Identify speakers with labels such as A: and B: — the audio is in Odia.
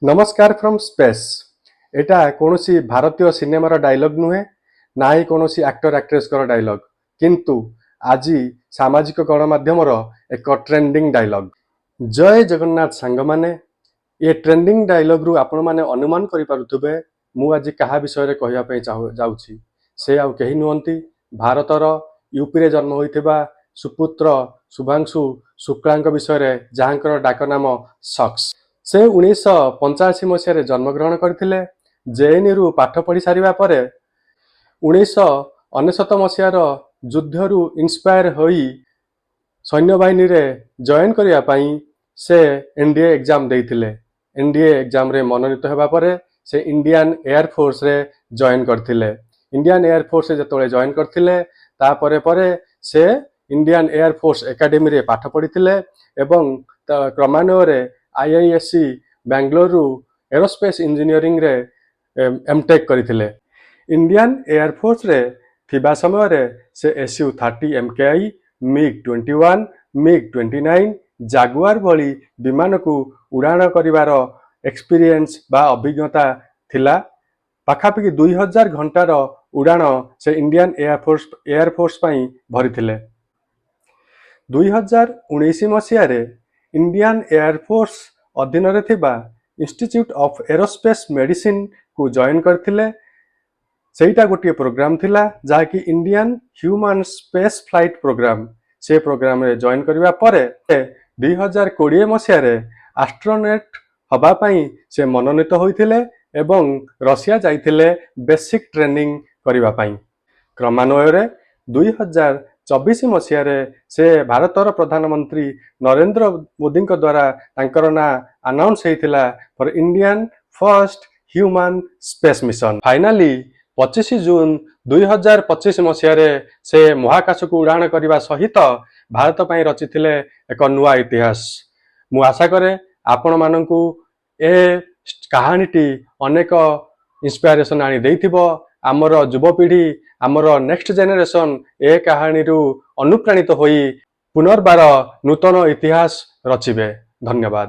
A: ନମସ୍କାର ଫ୍ରମ୍ ସ୍ପେସ୍। ଏଇଟା କୌଣସି ଭାରତୀୟ ସିନେମାର ଡାଇଲଗ ନୁହେଁ, ନା ହିଁ କୌଣସି ଆକ୍ଟର ଆକ୍ଟ୍ରେସଙ୍କର ଡାଇଲଗ, କିନ୍ତୁ ଆଜି ସାମାଜିକ ଗଣମାଧ୍ୟମର ଏକ ଟ୍ରେଣ୍ଡିଂ ଡାଇଲଗ। ଜୟ ଜଗନ୍ନାଥ ସାଙ୍ଗମାନେ। ଏ ଟ୍ରେଣ୍ଡିଂ ଡାଇଲଗରୁ ଆପଣମାନେ ଅନୁମାନ କରିପାରୁଥିବେ ମୁଁ ଆଜି କାହା ବିଷୟରେ କହିବା ପାଇଁ ଯାଉଛି। ସେ ଆଉ କେହି ନୁହନ୍ତି, ଭାରତର ୟୁପିରେ ଜନ୍ମ ହୋଇଥିବା ସୁପୁତ୍ର ଶୁଭାଂଶୁ ଶୁକ୍ଳାଙ୍କ ବିଷୟରେ, ଯାହାଙ୍କର ଡାକ ନାମ ସକ୍ସ। ସେ 1985 ମସିହାରେ ଜନ୍ମଗ୍ରହଣ କରିଥିଲେ। ଜେଏନ୍ୟୁରୁ ପାଠ ପଢ଼ି ସାରିବା ପରେ 1999 ମସିହାର ଯୁଦ୍ଧରୁ ଇନ୍ସପାୟାର ହୋଇ ସୈନ୍ୟବାହିନୀରେ ଜଏନ୍ କରିବା ପାଇଁ ସେ ଏନ୍ଡିଏ ଏକ୍ଜାମ ଦେଇଥିଲେ। ଏନ୍ଡିଏ ଏକ୍ଜାମରେ ମନୋନୀତ ହେବା ପରେ ସେ ଇଣ୍ଡିଆନ୍ ଏୟାରଫୋର୍ସରେ ଜଏନ୍ କରିଥିଲେ। ଇଣ୍ଡିଆନ୍ ଏୟାରଫୋର୍ସରେ ଯେତେବେଳେ ଜଏନ୍ କରିଥିଲେ, ତାପରେ ପରେ ସେ ଇଣ୍ଡିଆନ୍ ଏୟାରଫୋର୍ସ ଏକାଡେମୀରେ ପାଠ ପଢ଼ିଥିଲେ ଏବଂ କ୍ରମାନ୍ୱୟରେ ଆଇଆଇଏସସି ବାଙ୍ଗାଲୋରରୁ ଏରୋସ୍ପେସ୍ ଇଞ୍ଜିନିୟରିଂରେ ଏମଟେକ୍ କରିଥିଲେ। ଇଣ୍ଡିଆନ୍ ଏୟାରଫୋର୍ସରେ ଥିବା ସମୟରେ ସେ Su-30 MKI, MiG-21, MiG-29, Jaguar ଭଳି ବିମାନକୁ ଉଡ଼ାଣ କରିବାର ଏକ୍ସପିରିଏନ୍ସ ବା ଅଭିଜ୍ଞତା ଥିଲା। ପାଖାପାଖି 2000 ଘଣ୍ଟାର ଉଡ଼ାଣ ସେ ଇଣ୍ଡିଆନ୍ ଏୟାରଫୋର୍ସ ପାଇଁ ଭରିଥିଲେ। 2019 ମସିହାରେ ଇଣ୍ଡିଆନ୍ ଏୟାରଫୋର୍ସ ଅଧୀନରେ ଥିବା ଇନଷ୍ଟିଚ୍ୟୁଟ୍ ଅଫ୍ ଏରୋସ୍ପେସ୍ ମେଡିସିନକୁ ଜଏନ୍ କରିଥିଲେ। ସେଇଟା ଗୋଟିଏ ପ୍ରୋଗ୍ରାମ ଥିଲା, ଯାହାକି Indian human space flight programme. ସେ ପ୍ରୋଗ୍ରାମରେ ଜଏନ୍ କରିବା ପରେ 2020 ମସିହାରେ ଆଷ୍ଟ୍ରୋନଟ୍ ହେବା ପାଇଁ ସେ ମନୋନୀତ ହୋଇଥିଲେ ଏବଂ ରଷିଆ ଯାଇଥିଲେ ବେସିକ୍ ଟ୍ରେନିଂ କରିବା ପାଇଁ। କ୍ରମାନ୍ୱୟରେ 2024 ମସିହାରେ ସେ ଭାରତର ପ୍ରଧାନମନ୍ତ୍ରୀ ନରେନ୍ଦ୍ର ମୋଦିଙ୍କ ଦ୍ୱାରା ତାଙ୍କର ନାଁ ଆନାଉନ୍ସ ହେଇଥିଲା for Indian first human space mission. Finally 25 June 2025 ମସିହାରେ ସେ ମହାକାଶକୁ ଉଡ଼ାଣ କରିବା ସହିତ ଭାରତ ପାଇଁ ରଚିଥିଲେ ଏକ ନୂଆ ଇତିହାସ। ମୁଁ ଆଶା କରେ ଆପଣମାନଙ୍କୁ ଏ କାହାଣୀଟି ଅନେକ ଇନ୍ସପାୟାରେସନ ଆଣି ଦେଇଥିବ। ଆମର ଯୁବପିଢ଼ି, ଆମର ନେକ୍ସଟ ଜେନେରେସନ ଏ କାହାଣୀରୁ ଅନୁପ୍ରାଣିତ ହୋଇ ପୁନର୍ବାର ନୂତନ ଇତିହାସ ରଚିବେ। ଧନ୍ୟବାଦ।